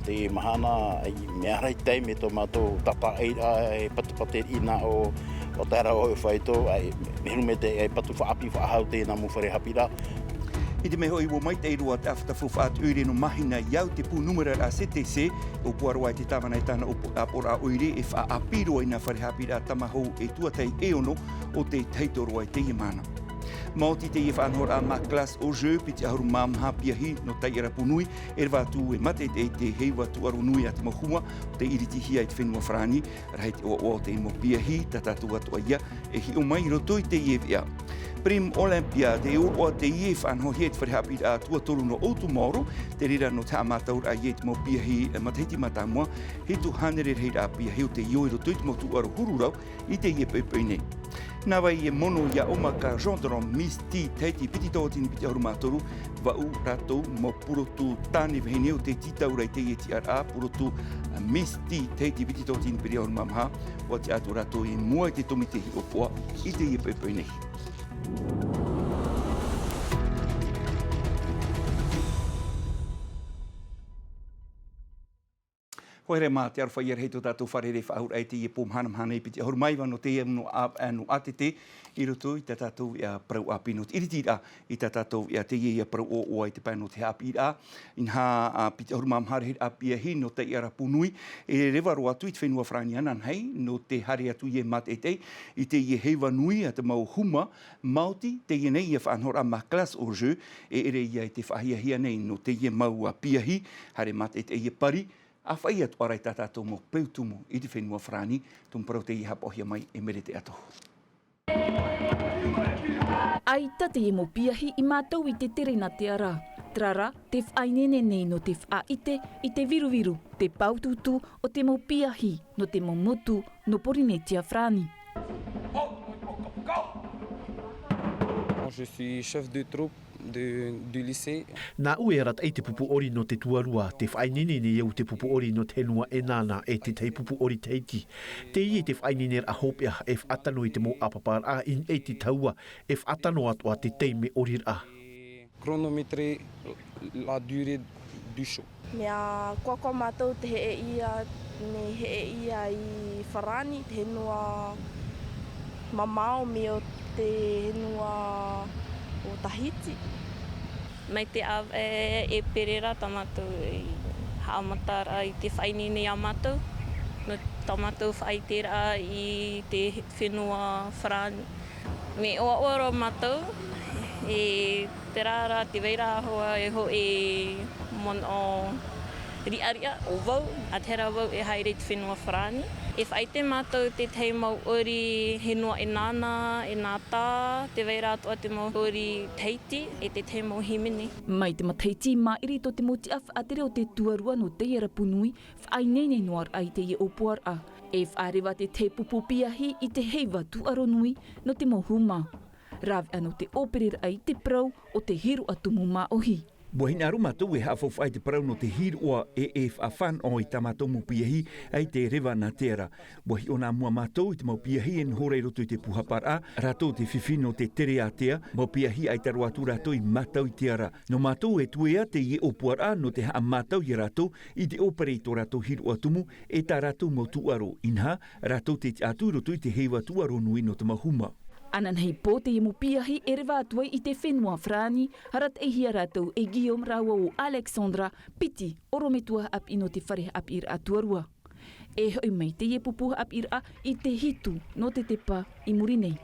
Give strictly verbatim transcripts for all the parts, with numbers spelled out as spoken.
Te mahana, ʻai, mea rahi te taime tō mātou tātāʻi rā e patupatu riʻi nā ʻō, ʻo tae rā ʻoe e faito, ʻai, mea huru mai te, ʻai, patu faʻaʻāpī faʻahou teie nā mau fare haʻapiʻiraʻa. I te mea hoʻi, ʻua maitaʻi roa te ʻāfata faufaʻa ʻoire nō Mahina i au te pū nūmera raʻa C T C, ʻōpua roa i te tāvana e tāna ʻōpū-, ʻāpoʻoraʻa ʻoire e faʻaʻāpī roa i nā fare haʻapiʻiraʻa tamahou e tuatahi e ono o tē tahito roa i teie mahana. Maoti teie faʻanahoraʻa mā Clash aux Jeux, piti ʻahuru mā maha piahi nō Taiʻarapu Nui, e reva atu e mātaʻitaʻi te heiva tūʻaro nui a te mau huma, tei iritihia i te fenua Farāni, rahi te ʻoaʻoa o te mau piahi, tā tātou atoʻa ia, e hiʻo mai i roto i teie veʻa. Prime Olympia, te ʻōroʻa teie e faʻanahohia e te fare haʻapiʻiraʻa tuatoru nō ʻOutumaoro, te reira nō te haʻamātauraʻa ia i te mau piahi, e, matahiti mātāmua, hitu hānere rahiraʻa piahi o te io i roto i te mau tūʻaro huru rau, i teie poʻipoʻi nei. Nā vai e mono ia Omaka Gendron Miss Tea Tahiti piti tauatini piti ʻahuru mā toru, vaʻu rātou mau purotu tāne vahine o tē tītau ra i teie tiʻaraʻa, purotu Miss Tea Tahiti piti tauatini piti ʻahuru mā maha, ʻua tiʻa atu rātou i mua i te tōmite hiʻopoʻa i teie poʻipoʻi nei. Hoa here mā, te aroha ia rahi tō tātou fārerei faʻahou raʻa i teie pō mahana mahana i piti ʻahuru mā iva nō teie nō ʻā-, nō ʻātete i roto i tā tātou veʻa parau ʻāpī nō te iritiraʻa i tā tātou veʻa teie ia parau ʻoaʻoa i te pae nō te haʻapiʻiraʻa. Inaha, ā, piti ʻahuru mā maha rahiraʻa piahi nō Taiʻarapu Nui, e reva roa atu i te fenua Farāni ananahi, nō te haere atu ia e mātaʻitaʻi i teie heiva nui a te mau huma, maoti teie nei ia faʻanahoraʻa mā Clash aux Jeux, e ʻere ia i te faʻahiahia nei nō teie mau, ā, piahi, haere mātaʻitaʻi ia pari, ʻa faʻaʻī atu ʻāraʻi tā tātou mau peu tumu i te fenua Farāni, tumu parau teie haʻapaʻohia mai e Merete Atohu. ʻAita teie mau piahi i mātau i te tere nā te ara. Terā rā, te faʻaineine nei nō te faʻaʻite i te viruviru, te pāutuutu o te mau piahi nō te mau motu nō Porinetia Farāni. Je suis chef de troupe de, du lycée. Nāʻu e arataʻi i te pupu ʻori nō te tuarua, tē faʻaineine nei au i te pupu ʻori nō te fenua ʻEnana e tētahi pupu ʻori Tahiti. Teie te faʻaineineraʻa hopeʻa e faʻatano i te mau ʻāpaparaʻa i niʻa i te tahua, e faʻatano atoʻa te taime ʻoriraʻa. Chronométrer la durée du show. Mea koakoa mātou te heʻe ia, mea heʻe ia i Farāni, te fenua mamao mai o te fenua o Tahiti. Mai te ʻāvaʻe ʻēperēra tā mātou i haʻamataraʻa i te faʻaineine ia mātou, nō tā mātou faʻaʻiteraʻa i te fenua Farāni. Mea ʻoaʻoa roa mātou, e terā rā te vai ra hoʻi e hoʻi mono riʻariʻa o vau, ʻa terā vau e haere i te fenua Farāni. E faʻaʻite mātou tētahi mau ʻori fenua ʻEnana, ʻEnata, te vai ra atoʻa te mau ʻori Tahiti, e tētahi mau hīmene. Mai te matahiti i maʻiri tō te mau tiʻa faʻatere o te tuarua nō Taiʻarapu Nui, faʻaineine noa raʻa i teie ʻōpuaraʻa. E faʻareva tētahi pupu piahi i te heiva tūʻaro nui nō te mau huma. Rāveʻa nō te ʻōpereraʻa i te parau o te hīroʻa tumu māʻohi. ʻUa hinaʻaro mātou e haʻafaufaʻa i te parau nō te hīroʻa e, e faʻafānaʻo i tā mātou mau piahi, ʻaita e reva nā te ara. ʻUa hiʻo nā mua mātou i te mau piahi e noho ra i roto i te pūhaparaʻa, rātou te fifi nō te tere ātea, mau piahi ʻaita roa atu rātou i mātau i te ara. Nō mātou e tuea teie ʻōpuaraʻa nō te haʻamātau ia rātou i te ʻōpere i tō rātou hīroʻa tumu, e tā rātou mau tūʻaro, inaha, rātou tē tiʻa atu i roto i te heiva tūʻaro nui nō te mau huma. Ananahi pō teie mau piahi e reva atu ai i te fenua Farāni, arataʻihia rātou e Guillaume rāua ʻo Alexandra, piti ʻorometua haʻapiʻi nō te fare haʻapiʻiraʻa tuarua. E hoʻi mai teie pupu haʻapiʻiraʻa i te hitu nō te tepa i muri nei.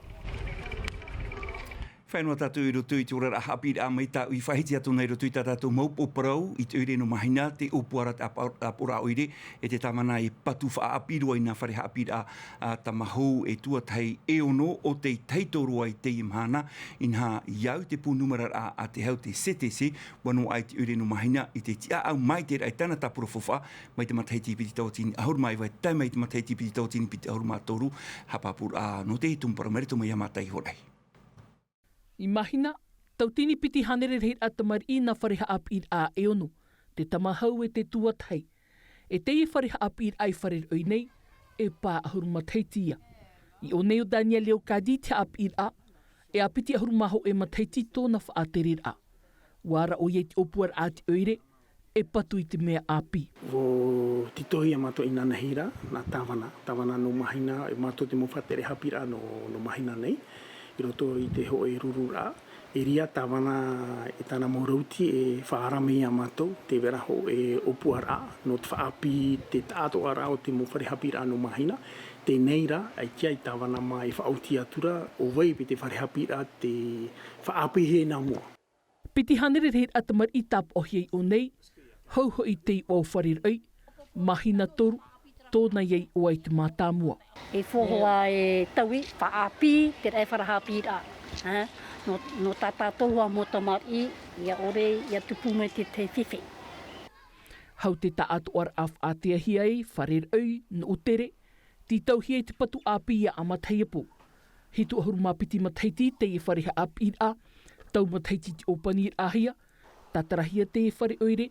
Faʻaea noa tātou i roto i te oraraʻa haʻapiʻiraʻa mai tāʻu i faʻahiti atu nei i roto i tā tātou mau pō parau i te ʻoire nō Mahina, te ʻōpuaraʻa, te ʻāpa-, ʻāpoʻoraʻa ʻoire, e te tāvana e patu faʻaʻāpī roa i nā fare haʻapiʻiraʻa, ā, tamahou e tuatahi e ono o tei tahito roa i teie mahana, inaha i au te pū nūmeraraʻa a te hau te C T C, ʻua noaʻa i te ʻoire nō Mahina i te tiʻaʻau maitaʻi i tāna tāpura faufaʻa, mai te matahiti piti tauatini ʻahuru mā iva, tae mai te matahiti piti tauatini piti ʻahuru mā toru, haʻapāpūraʻa nō te tumu parau mai roto mai iā Mataʻi Horai. I Mahina, tautini piti hānere rahiraʻa tamariʻi nā fare haʻapiʻiraʻa e ono, te tamahou e te tuatahi. E teie fare haʻapiʻiraʻa i Fare Roʻi nei, e pā ʻahuru matahiti ia. I ʻō nei ʻo Daniel Leokadi te haʻapiʻiraʻa, e ʻa piti ʻahuru mā hōʻē matahiti tōna faʻatereraʻa. ʻUa ara ʻoia i te ʻōpuaraʻa a te ʻoire, e patu i te mea ʻāpī. ʻUa tītauhia mātou inanahi ra, nā Tāvana, Tāvana nō Mahina, e mātou te mau faʻatere haʻapiʻiraʻa nō, nō Mahina nei, i roto i te hōʻē rururaʻa. E riro Tāvana e tāna mau rauti e faʻaara mai ia mātou, tē vai ra hōʻē ʻōpuaraʻa, nō te faʻaʻāpī te taʻatoʻaraʻa o te mau fare haʻapiʻiraʻa nō Mahina, teie nei rā, ʻaita e Tāvana mā e faʻaoti atu ra, ʻo vai paʻi te fare haʻapiʻiraʻa tē faʻaʻāpīhia nā mua. Piti hānere rahiraʻa tamariʻi tāpaʻohia i ʻō nei, hou hoʻi te iʻoa o Fareraʻi, mahina toru, tōna ia iʻoa i te mātāmua. E fōhoa e taui, faʻaʻāpī, te raʻi fare haʻapiʻiraʻa, ā, nō, nō tā tātou ā mau tamariʻi, ʻia ʻore, ʻia tupu mai te, te fifi. Hou te taʻatoʻaraʻa faʻateahia ai, Fareraʻi, Nuʻutere, tītauhia i te patu ʻāpī ia ʻAmatahiapo. Hitu ʻahuru mā piti matahiti teie fare haʻapiʻiraʻa, tau matahiti te ʻōpaniraʻahia, tātarahia teie fare ʻoire,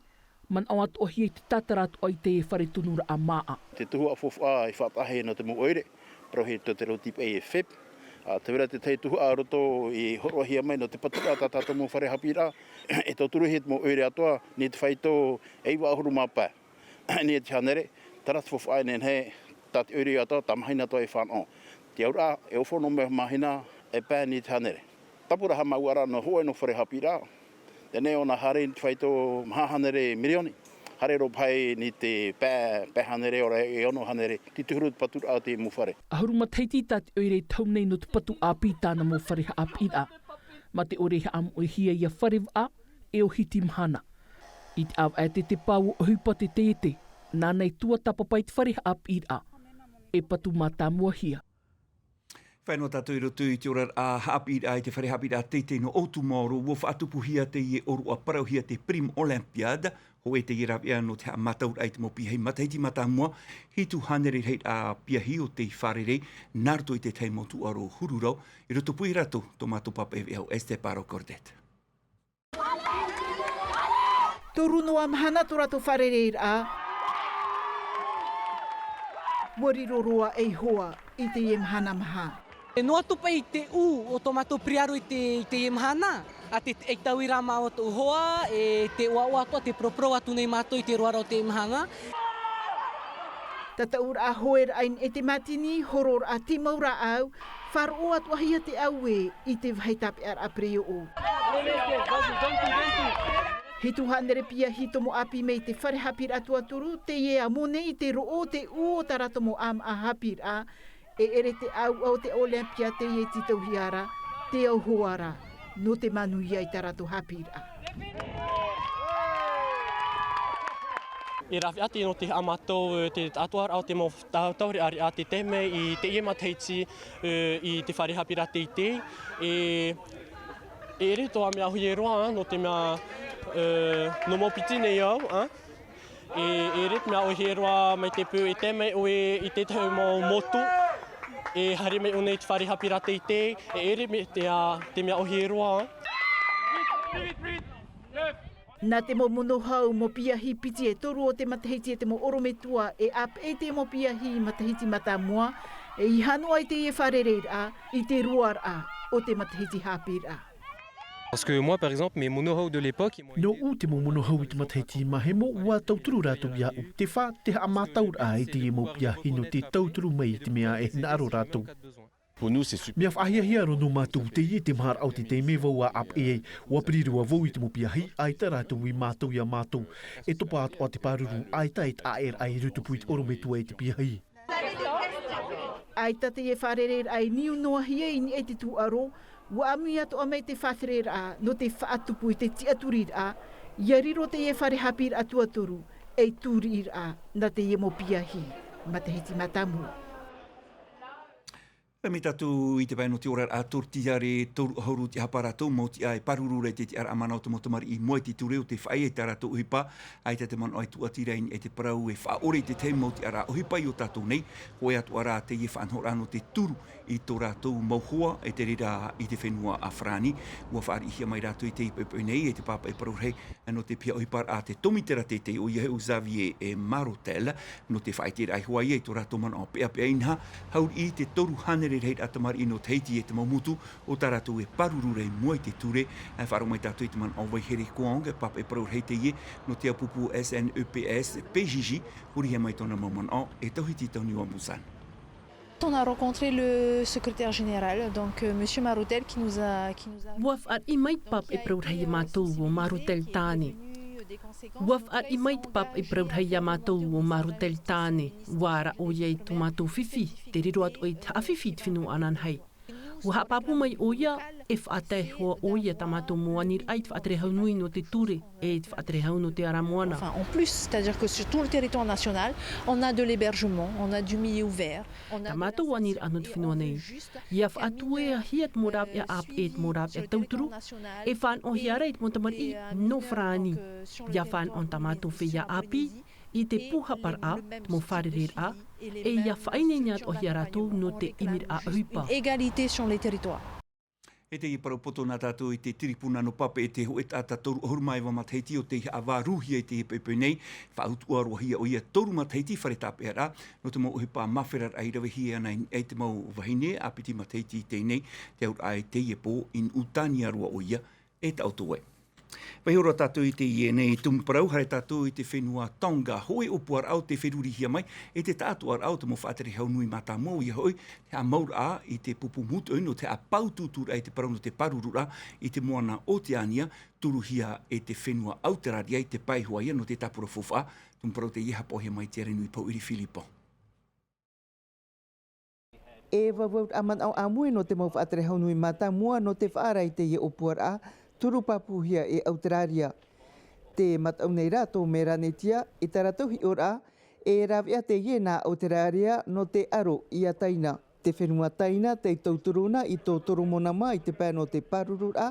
manaʻo atoʻahia i te tātara atoʻa i teie fare tonuraʻa māʻa. Te tuhaʻa faufaʻa i faʻataʻahia nō te mau ʻoire, parauhia tō te rauti paʻi e FIP. Ā, tē vai ra te tahi tuhaʻa roto i hōroʻahia mai nō te paturaʻa tā tātou mau fare haʻapiʻiraʻa, e tauturuhia te mau ʻoire atoʻa, nō te faito e iva ʻahuru mā pae. Nō te hānere, terā te faufaʻa e nehenehe, tā te ʻoire atoʻa, tā Mahina atoʻa e fānaʻo. Te auraʻa, e ʻōfā noa mai Mahina, e pae nō te hānere. Tāpura haʻamāuʻaraʻa nō hōʻē nō fare haʻapiʻiraʻa. Teie nei ʻōna haere i te faito maha hānere mirioni. Haere roa paʻi nō te pae, pae hānere, ʻaore rā e ono hānere, tītauhia te paturaʻa o te mau fare. ʻAhuru matahiti tā te ʻoire e tahu nei nō te patu ʻāpī i tāna mau fare haʻapiʻiraʻa. Mā te ʻore i haʻamoʻehia ia fare vaʻa, e ʻohiti mahana. I te ʻāvaʻe te, te pau o ʻohipa te taiete, nāna i tuatāpapa i te fare haʻapiʻiraʻa. E patu mātāmuahia. Fānaʻo tātou i roto i te oraraʻa haʻapiʻiraʻa i te fare haʻapiʻiraʻa teitei nō Ōtūmaoro, ʻua faʻatupuhia teie ʻōroʻa parauhia te Prime Olympiade, hōʻē teie rāveʻa nō te haʻamātauraʻa i te mau piahi matahiti mātāmua, hitu hānere rahiraʻa piahi o tei fārerei, nā roto i te tahi mau tūʻaro huru rau, i rotopū ia rātou, tō mātou pāpaʻi veʻa ʻo Esther Paro Cordet. Toru noa mahana tō rātou fārereiraʻa. ʻUa riro roa ei hoa i teie mahana maha. E noa atu paʻi te ʻū o tō mātou piriaro i te, i teie mahana, a te, e taui rā māua tōʻu hoa, e te ʻoaʻoa atoʻa, te poroporō atu nei mātou i te roaraʻa o teie mahana. Tataʻuraʻa hoeraʻa i niʻa i te mātini, hororaʻa tīmau rāʻau, faʻaroʻo atoʻahia te ʻauē i te vāhi tāpeʻaraʻa pereoʻo. Hitu hānere piahi tomo ʻāpī mai te fare haʻapiʻiraʻa tuatoru, teie amo nei i te roʻo o te ʻū o tā rātou mau ʻāmaʻa haʻapiʻiraʻa, e ʻere te ʻāuʻa o te Olympia teie e tītauhia ra, te au hoa ra, nō te manuia i tā rātou haʻapiʻiraʻa. E rāveʻa atu nō te haʻamātau, e, te taʻatoʻaraʻa o te mau tau-, taureʻareʻa tē tae mai i teie matahiti, e, i te fare haʻapiʻiraʻa teitei, e, e ʻere tō ʻoe mea ʻōhie roa, ā, nō te mea, e, nō mau piti nei au, ā. E, e ʻere te mea ʻōhie roa mai te peu e tae mai ʻoe i te tahi mau motu, e haere mai ʻōna i te fare haʻapiʻiraʻa teitei, e ʻere me te, ā, te mea ʻōhie roa. Nā te mau monohau, mau piahi piti e toru o te matahiti e te mau ʻorometua, e ʻāpeʻe te mau piahi matahiti mātāmua, e ʻeiaha noa i teie fārereiraʻa, i te roaraʻa o te matahiti haʻapiʻiraʻa. Parce que moi, par exemple, mes monohau de l'époque et moi... Nōʻu te mau monohau i te matahiti mahemo, ʻua tauturu rātou iāʻu. Te fā, te haʻamātauraʻa i teie mau piahi nō te tauturu mai i te mea e hinaʻaro rātou. Pour nous, c'est super. Mea faʻahiahia roa nō mātou teie, te maharaʻa o te taime vau a ʻāpeʻe ai, ʻua piri roa vau i te mau piahi, ʻaita rātou i mātau ia mātou. E topa atoʻa te pāruru, ʻaita e taʻaʻēraʻa i rotopū i te ʻorometua e te piahi. ʻAita teie fārereiraʻa i niu noa hia i niʻa i te tūʻaro, ʻua ʻāmui atoʻa mai te fātereraʻa nō te faʻatupu i te tiʻaturiraʻa, ʻia riro teie fare haʻapiʻiraʻa tuatoru ei tūriʻiraʻa nā teie mau piahi matahiti mātāmua. Mai tātou i te pae nō te oraraʻa, toru tiare toru ʻahuru te hapa rātou mau tiʻa e pāruru ra i te tiʻaraʻa mana o te mau tamariʻi i mua i te ture o te faʻaea i tā rātou ʻohipa, ʻaita te manaʻo e tūʻati ra i niʻa i te parau e faʻaʻore i te tahi mau tiʻaraʻa ʻohipa i ō tātou nei, hōʻē atoʻa rā teie faʻanahoraʻa nō te turu i tō rātou mau hoa e te reira i te fenua a Farāni. ʻUa fāriʻihia mai rātou i teie poʻipoʻi nei e te pāpaʻi parau rahi nō te piha ʻohiparaʻa a te tōmitera teitei, ʻoia hoʻi ʻo Xavier Marotel, nō te faʻaʻiteraʻa hoʻi ia i tō rātou manaʻo peʻapeʻa inaha, hau riʻi te toru hānere Te rahiraʻa tamariʻi nō Tahiti e te mau motu, ʻo tā rātou e pāruru ra i mua i te ture, e faʻaroʻo mai tātou i te manaʻo vaihere Kuang, e pāpaʻi parau rahi teie, nō te au pupu S N E P S, P J J, ʻua ʻite mai tōna mau manaʻo, e Tauhiti Tauniua Busan. On a rencontré le secrétaire général, donc, euh, monsieur Marotel, qui nous a, qui nous a Ua fāriʻi mai te pāpaʻi parau rahi iā mātou ʻo Marotel Tāne. Ua fāriʻi mai te pāpaʻi parau rahi iā mātou ʻo Marotel Tāne. ʻUa ara ʻoia i tō mātou fifi, tē riro atu ʻoe i te haʻafifi i te fenua ananahi. ʻUa haʻapāpū mai ʻoia, e faʻatae hoʻi ʻoia tā mātou mau aniraʻa i te faʻatere hau nui nō te ture, e i te faʻatere hau nō te ara moana. Enfin, en plus, c'est-à-dire que sur tout le territoire national, on a de l'hébergement, on a du milieu ouvert, on a de... Tā mātou aniraʻa nō te fenua nei. ʻIa faʻatuehia te mau rāveʻa ʻāpī, te mau rāveʻa tauturu, e fānaʻohia ra i te mau tamariʻi nō Farāni. ʻIa fānaʻo tā mātou feiā ʻāpī i te pūhaparaʻa, te mau fārereiraʻa, e ʻia faʻaineine atoʻahia rātou nō te ʻimiraʻa ʻohipa. Égalité sur les territoires. E teie parau poto nā tātou i te tiripuna nō Papeʻete, hōʻē taʻata toru ʻahuru mā iva matahiti ʻo tei haʻavārūhia i teie poʻipoʻi nei, faʻautuʻa roa hia ʻoia toru matahiti fare tāpeʻaraʻa, nō te mau ʻohipa māferaraʻa i ravehia ana i te mau vahine, ʻāpiti matahiti i teie nei, te auraʻa i teie pō, i nuʻu tānia roa ʻoia, e taʻoto ai. Vaiiho roa tātou i teie nei tumu parau, haere tātou i te fenua Tonga. Hōʻē ʻōpuaraʻa ʻo tē ferurihia mai, e te taʻatoʻaraʻa o te mau faʻatere hau nui mātāmua ʻoia hoʻi, te haʻamauraʻa i te pupu mūtoʻi nō te haʻapāutuuturaʻa i te parau nō te pārururaʻa i te moana Oteania, turuhia e te fenua ʻAuterāria i te pae hoʻi ïa nō te tāpura faufaʻa, tumu parau teie haʻapaʻohia mai te Arenui Pauʻiri Filipo. E vauvau manaʻo ʻāmui nō te mau faʻatere hau nui mātāmua nō te faʻaara i teie ʻōpuaraʻa, turu pāpūhia e ʻAuterāria. Tē mataʻu nei rā tō Melanetia, i tā rātou hiʻoraʻa, e rāveʻa teie nā ʻAuterāria nō te aro iā Taina. Te fenua Taina, tei tauturu na i tō Toromonama i te pae nō te pārururaʻa,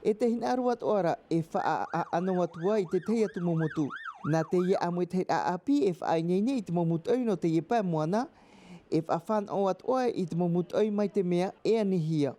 e te hinaʻaro atoʻa ra e faʻaʻano atu ai i te tahi atu mau motu. Nā teie ʻāmuitahiraʻa ʻāpī e faʻaineine i te mau mūtoʻi nō teie pae moana, e faʻafānaʻo atoʻa i te mau mūtoʻi mai te mea e anihia.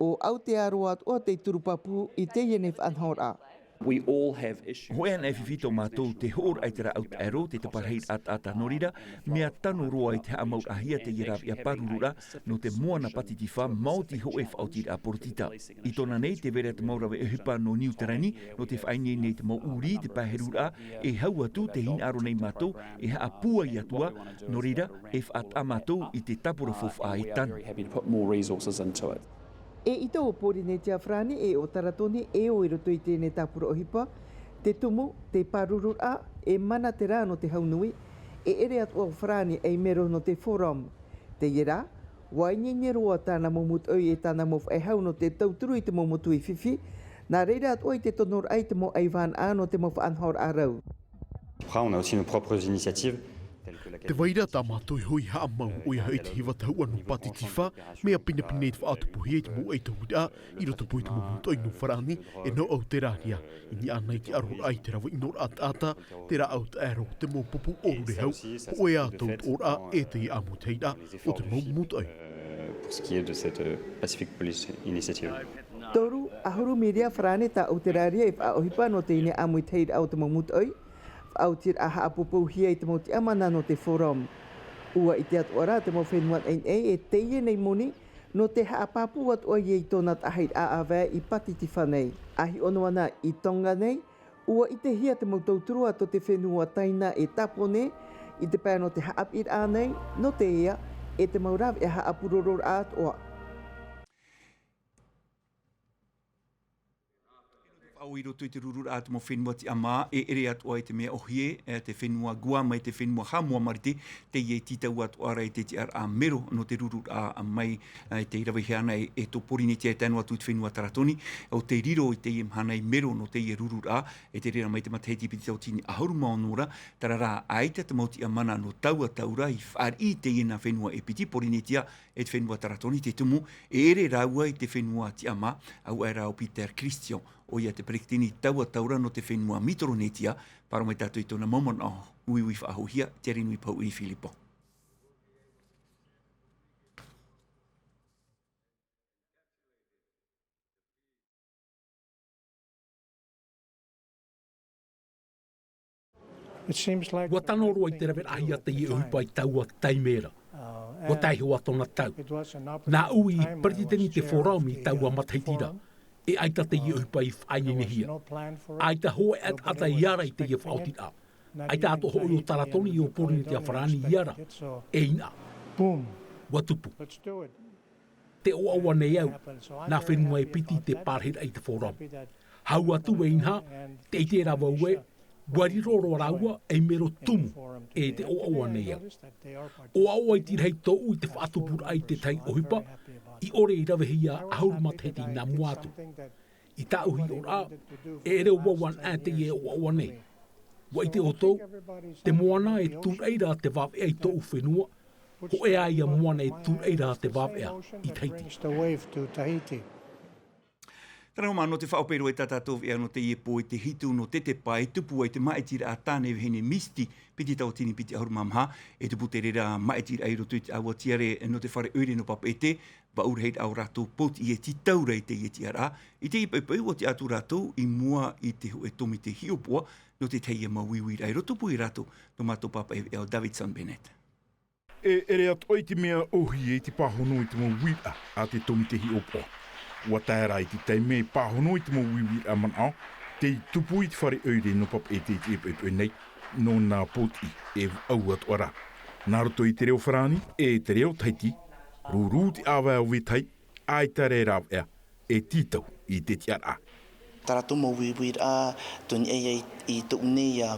ʻO Aotearoa atoʻa tei turu pāpū i teie nei faʻanahoraʻa. We all have issues. Hōʻē anaʻe fifi tō mātou te hoʻoraʻa i terā ʻau taʻero, te taparahi taʻata, nō reira, mea tano roa i te haʻamauraʻahia teie rāveʻa pārururaʻa nō te moana Pātitifā, maoti hōʻē faʻaotiraʻa poritita. I tōna nei, tē vai ra te mau rave ʻohipa nō Niu Terani, nō te faʻaineine i te mau ʻūrī, te pae heruraʻa, e hau atu, tē hinaʻaro nei mātou e haʻapūai atu ā, nō reira, e faʻataʻa mātou i te tāpura faufaʻa e tano. We're happy to put more resources into it. E ʻite ʻo Porinetia Farāni, e ʻo Taratoni, e ʻo i roto i teie nei tāpura ʻohipa, te tumu, te pārururaʻa, e mana terā nō te hau nui, e ʻere atoʻa ʻo Farāni ei mero nō te Forum. Teie rā, ʻua ineine roa tāna mau mūtoʻi e tāna mau faʻehau nō te tauturu i te mau motu i fifi, nā reira atoʻa i te tonoraʻa i te mau ʻaivānaʻa nō te mau faʻanahoraʻa rau. Après, on a aussi nos propres initiatives, telles que la... Tē vai ra tā mātou iho i haʻamau, ʻoia hoʻi te hiva tahuʻa nō Pātitifā, mea pinepine i te faʻatupuhia i te mau ʻaitauiraʻa, i rotopū i te mau mūtoʻi nō Farāni, e nō Aoterāria, i niʻa ānei te ʻaroraʻa i te rave ʻinoraʻa taʻata, terā ʻau taʻero, te mau pupu ʻōrurehau, hōʻē ā tautoʻoraʻa, e te ʻāmuitahiraʻa o te mau mūtoʻi. Euh, pour ce qui est de cette, euh, Pacific Police Initiative. Toru ʻahuru miria farāne tā Aoterāria e faʻaʻohipa nō teie nei ʻāmuitahiraʻa o te mau mūtoʻi, faʻaotiraʻa haʻapoupouhia i te mau tiʻamana nō te Forum. ʻUa ʻite atoʻa ra te mau fenua naʻinaʻi e teie nei moni, nō te haʻapāpū atoʻa ia i tōna taʻahiraʻa ʻāvae i Pātitifā nei. ʻA hiʻo noa na i Tonga nei, ʻua ʻitehia te mau tauturu a tō te fenua Taina e Tāpōnē, i te pae nō te haʻapiʻiraʻa nei, nō te ea, e te mau rāveʻa haʻapurororaʻa atoʻa. ʻAore i roto i te rururaʻa te mau fenua tiʻamā, e ʻere atoʻa i te mea ʻōhie, e te fenua Guam mai te fenua Haʻamoa Marite, teie e tītau atoʻa ra i te tiʻaraʻa mero nō te rururaʻa mai, e, tei ravehia ana e, e tō Porinetia e tae noa atu i te fenua Taratoni, ʻo tei riro i teie mahana i mero nō teie rururaʻa, e te reira mai te matahiti piti tauatini ʻahuru mā ono ra, terā rā, ʻaita te mau tiʻamana nō taua tau ra i fāriʻi i teie nā fenua e piti, Porinetia, e te fenua Taratoni te tumu, e ʻere rāua i te fenua tiʻamā, auaʻe rā ʻo Peter Christian, ʻoia te peretiteni taua tau ra nō te fenua Micronesia, faʻaroʻo mai tātou i tōna mau manaʻo, uiui faʻahouhia, Tere Nui Pauʻiri Filipo. It seems like... ʻUa tano roa i te raveraʻahia teie ʻohipa i taua taime ra. Ua tae hoa tōna tau. Nā ʻu i peretiteni te forum i taua matahiti ra, e ʻaita teie ʻohipa i faʻaineinehia. ʻAita hoʻi e ʻataʻata i ara i teie faʻaotiraʻa. ʻAita atoʻa hoʻi ʻo Taratoni ʻo Pōrīnetia Farāni i ara, e inaʻa. Ua tupu. Te ʻoaʻoa nei au, nā fenua e piti te pārahiraʻa i te forum. Hau atu e inaha, te ʻite rā vau ē, ua riro roa rāua ei mero tumu e te ʻoaʻoa nei au. ʻOaʻoa i te rahi tōʻu i te faʻatupuraʻa i te tahi ʻohipa, i ʻore i ravehia ʻahuru matahiti nā mua atu. I tāʻu hiʻoraʻa, e reo vau anaʻe teie ʻoaʻoa nei. Ua ʻite ʻoutou, te moana e tūraʻi ra te vāveʻa i tōʻu fenua, hōʻē ā ia moana e tūraʻi ra te vāveʻa i Tahiti. Tano mā nō te faʻaʻope roa i tā tātou veʻa nō teie pō i te hitu nō Tetepa e tupu ai te māʻitiraʻa tāne vahine Misty, piti tauatini piti ʻahuru mā maha, e tupu te reira māʻitiraʻa i roto i te ʻāua tiare nō te fare ʻoire nō Papeʻete, vaʻu rahi rā ʻo rātou pōtiʻi e tītau ra i teie tiʻaraʻa, i teie poʻipoʻi ua tiʻa atu rātou i mua i te hōʻē tōmite hiʻopoʻa nō te tahi mau uiuiraʻa i rotopū ia rātou, tō mātou pāpaʻi veʻa ʻo Davidson Bennett. E ʻere atoʻa i te mea ʻōhie i te pāhono i te mau uiraʻa a te tōmite hiʻopoʻa. Ua tae rā i te taime e pāhono i te mau uiuiraʻa manaʻo, tei tupu i te fare ʻoire nō Papeʻete i teie poʻipoʻi nei, nō nā pōtiʻi e vaʻu atoʻa rā. Nā roto i te reo Farāni, e te reo Tahiti, rūrū te ʻāvae o vetahi, ʻaita rā e rāveʻa, e tītau i te tiʻaraʻa. Tā rātou mau uiuiraʻa, tō niʻa ia i, i tōʻu nei, ā,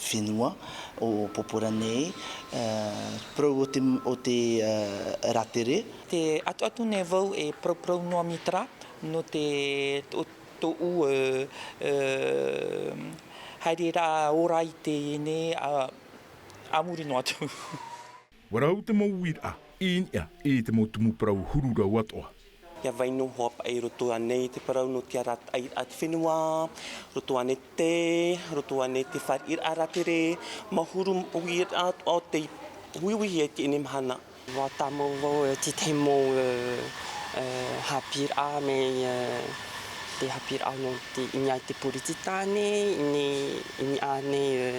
fenua, ʻo Popora nei, ā, parau o te, o te, ā, rātere. Tē ʻatuʻatu nei vau e paraparau noa mai terā, nō te, tō, tōʻu, ā, ā, haereraʻa ora i teie nei, ā, ā muri noa atu. Ua rau te mau uiraʻa, i niʻa i te mau tumu parau huru rau atoʻa. ʻIa vai noa hoʻi paʻi roto ānei te parau nō te arataʻiraʻa te fenua, roto ānei te, roto ānei te fāriʻiraʻa rātere, mau huru uiraʻa atoʻa o tei uiuihia i teie nei mahana. Ua tāmau vau, ā, te tahi mau, ā, ā, haʻapiʻiraʻa mai, ā, te haʻapiʻiraʻa nō te, i niʻa i te poritita nei, i ni-, i niʻa nei, ā,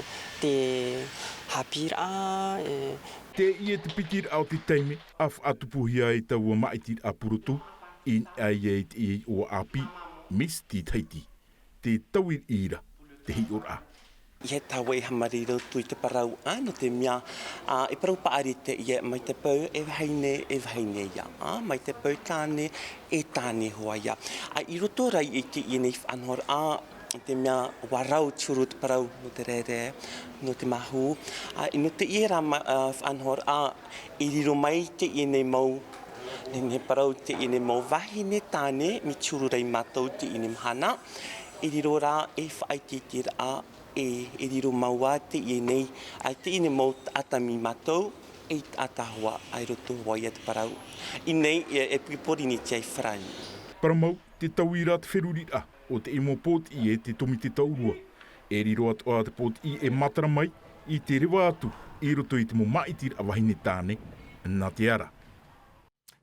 te haʻapiʻiraʻa, ā, Teie te piti raʻa o te taime, ʻa faʻatupuhia ai taua māʻitiraʻa purotu, i niʻa ia i te iʻoa ʻāpī, Miss Tahiti, te tauiraʻa, te hiʻoraʻa. ʻIa tae e haʻamāuruuru i te parau, ā, nō te mea, ā, e parau paʻari teie, mai te peu e vahine, e vahine ia, ā, mai te peu tāne, e tāne hoʻi ia. Ā, i roto rā i teie nei faʻanahoraʻa, te mea ʻua rau te huru te parau nō te rere, nō te mahu. Ā, nō teie rā ma-, ā, faʻanahoraʻa, i riro mai teie nei mau, nehenehe parau teie nei mau vahine tāne, mai te huru ra ia mātou teie nei mahana. I riro rā e faʻaʻiteʻiteraʻa, e, e riro mau ā teie nei, ā, teie nei mau taʻata mai ia mātou, e taʻata hoʻi, ā, i roto hoʻi ia te parau. I nei, e, e Pōrīnetia i Farāni. Parau mau, tē taui ra te feruriraʻa o te mau pōtiʻi e te tōmite taurua. E riro atoʻa te pōtiʻi e matara mai i te reva atu i roto i te mau māʻitiraʻa vahine tāne, nā te ara.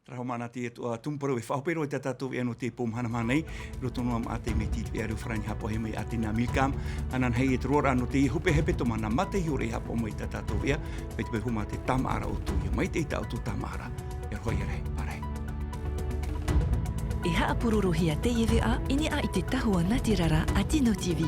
Tarahu mana te atu a tumu parau e faʻahope roa i tā tātou veʻa nō te pō mahana nei, roto noa mā te mea i te veʻa reo Farāni haʻapaʻohia mai e Athena Milcam, ananahi e te roaraʻa nō te hope hepetoma nā Mataʻiho e haʻapaʻo mai i tā tātou veʻa, mai te peu homa te tāmāʻaraʻa ʻoutou ia maitaʻi tā ʻoutou tāmāʻaraʻa. ʻIa roaʻa ia rahi, pārahi. E haʻapūrorohia teie veʻa i niʻa i te tahua nātirara a Tino TV.